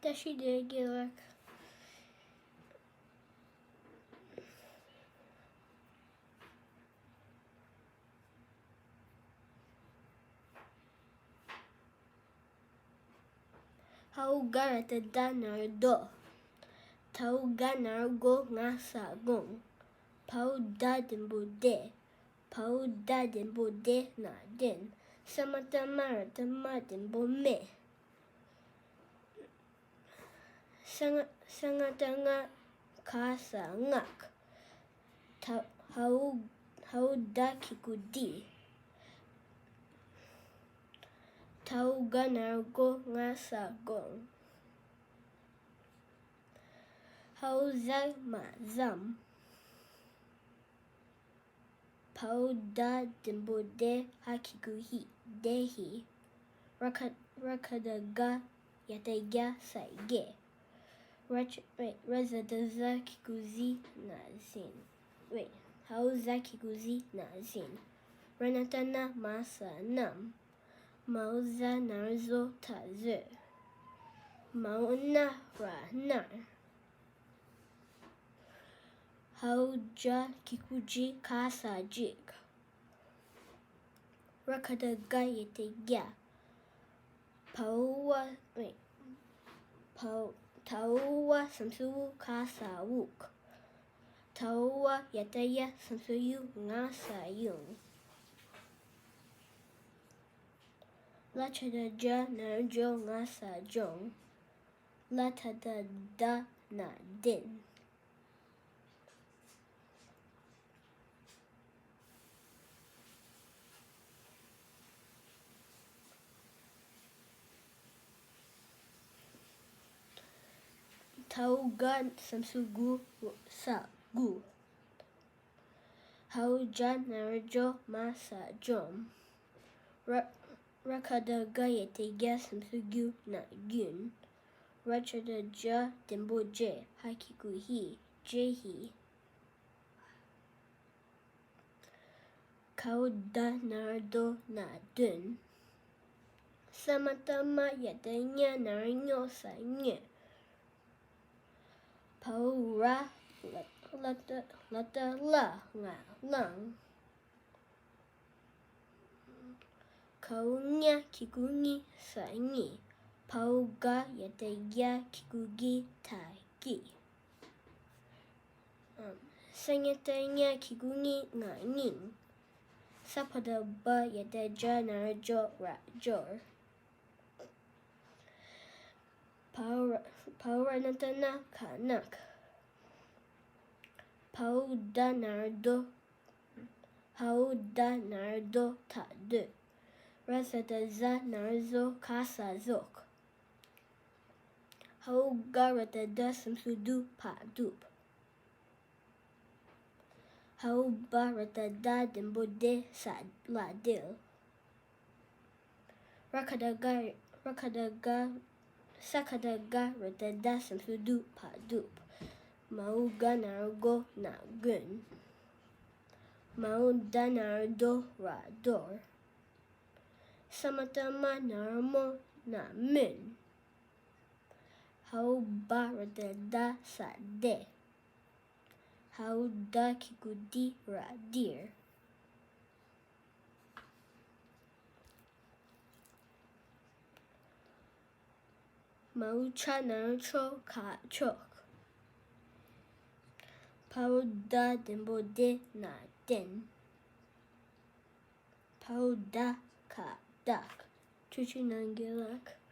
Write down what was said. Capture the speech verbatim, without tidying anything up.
བཀྲ་ཤིས་བདེ་ལེགས། ཧའོ་ག་ར་ཏ་ད་ན་རོ་དོ། ཐའོ་ག་ན་རོ་གོ་ང་ས་དགོང་། ཕའོ་ད་ལྡེམ་པོ་དེ། ཕའོ་ད་ལྡེམ་པོ་དེ་ན་ལྡེམ། ས་མ་ཏ་མ་ར་ཏ་མ་ལྡེམ་པོ་མེ། ས་ང་ས་ང་ཏ་ང་ག་ས་ངག། ད་ཧའོ་ཧའོ་ད་གི་གུ་དི། ཐའོ་ག་ན་རོ་གོ་ང་ས་དགོང་། ཧའོ་ཟ་མ་ཟམ། ཕའོ་ད་ལྡེམ་པོ་དེ་ཧ་གི་གུ་ཧི་དེ་ཧི། ར་ཁ་ར་ཁ་ད་ག་ཡ་ཏ་རྒྱ་ས་རྒྱས། ར་ཆ་ར་ཟ་ད་ཟ་གི་གུ་ཟི་ན་ཟིན། ཧའོ་ཟ་གི་གུ་ཟི་ན་ཟིན། ར་ན་ཏ་ན་མ་ས་ནམ། མའོ་ཟ་ན་རོ་ཟོ་ད་ཟོས། མའོ་ན་ར་ནར། ཧའོ་ཇ་གི་གུ་ཇི་ག་ས་ཇིག། ར་ཁ་ད་ག་ཡ་ཏ་རྒྱ། ཕའོ་ཝ་ཨེ། ཕའོ་ཐའོ་ཝ་སམ་སུ་ཝུ་ག་ས་དབུགས། ཐའོ་ཝ་ཡ་ཏ་ཡ་སམ་སུ་ཡུ་ང་ས་ཡུང་། ལ་ཆ་ད་ཇ་ན་རོ་ཇོ་ང་ས་ལྗོངས། ལ་ཐ་ད་ད་ན་ལྡན། ཐའོ་ག་སམ་སུ་གུ་ས་དགུ། ཧའོ་ཇ་ན་རོ་ཇོ་མ་ས་ལྗོངས། ར་ར་ཁ་ད་ག་ཡ་ཏ་རྒྱ་སམ་སུ་རྒྱུ་ན་རྒྱུན། ར་ཆ་ད་ཇ་ལྡེམ་པོ་ཇེ་ཧ་གི་གུ་ཧི་ཇེ་ཧི། ཁའོ་ད་ན་རོ་དོ་ན་དོན། ས་མ་ཏ་མ་ཡ་ཏ་ཉ་ན་རོ་ཉོ་ས་ཉོས། ཕའོ་ར་ལ་ལ་ཏ་ལ་ཏ་ལ་ང་ལངས། ཁའོ་ཉ་གི་གུ་ཉི་ས་ཉི། ཕའོ་ག་ཡ་ཏ་རྒྱ་གི་གུ་གི་ད་གི། ས་ཉ་ཏ་ཉ་གི་གུ་ཉི་ང་སྙིང་། ས་ཕ་ད་བ་ཡ་ཏ་ཇ་ན་རོ་ཇོ་ར་ཇོར། ཕའོ་ར་ཕའོ་ར་ན་ཏ་ན་ག་ནག། ཕའོ་ད་ན་རོ་དོ། ཧའོ་ད་ན་རོ་དོ་ད་སྡོད། ར་ས་ད་ཟ་ན་རོ་ཟོ་ག་ས་ཟོག། ཧའོ་ག་ར་ཏ་ད་སམ་སུ་དུ་ཕ་དུབ། ཧའོ་བ་ར་ཏ་ད་ལྡེམ་པོ་དེ་ས་ལ་དེལ། ར་ཁ་ད་ག་ར་ཁ་ད་ག་ས་ཁ་ད་ག་ར་ཏ་ད་སམ་སུ་དུ་ཕ་དུབ། མའོ་ག་ན་རོ་གོ་ན་དགོན། མའོ་ད་ན་རོ་དོ་ར་དོར། ས་མ་ཏ་མ་ན་རོ་མོ་ན་མོན། ཧའོ་བ་ར་ཏ་ད་ས་དེ། ཧའོ་ད་གི་གུ་དི་ར་དིར། མའོ་ཆ་ན་རོ་ཆོ་ག་ཆོག། ཕའོ་ད་ལྡེམ་པོ་དེ་ན་བསྟན། ཕའོ་ད་ག་བདག། ཐུགས་རྗེ་གནང་། རྒན་ལགས།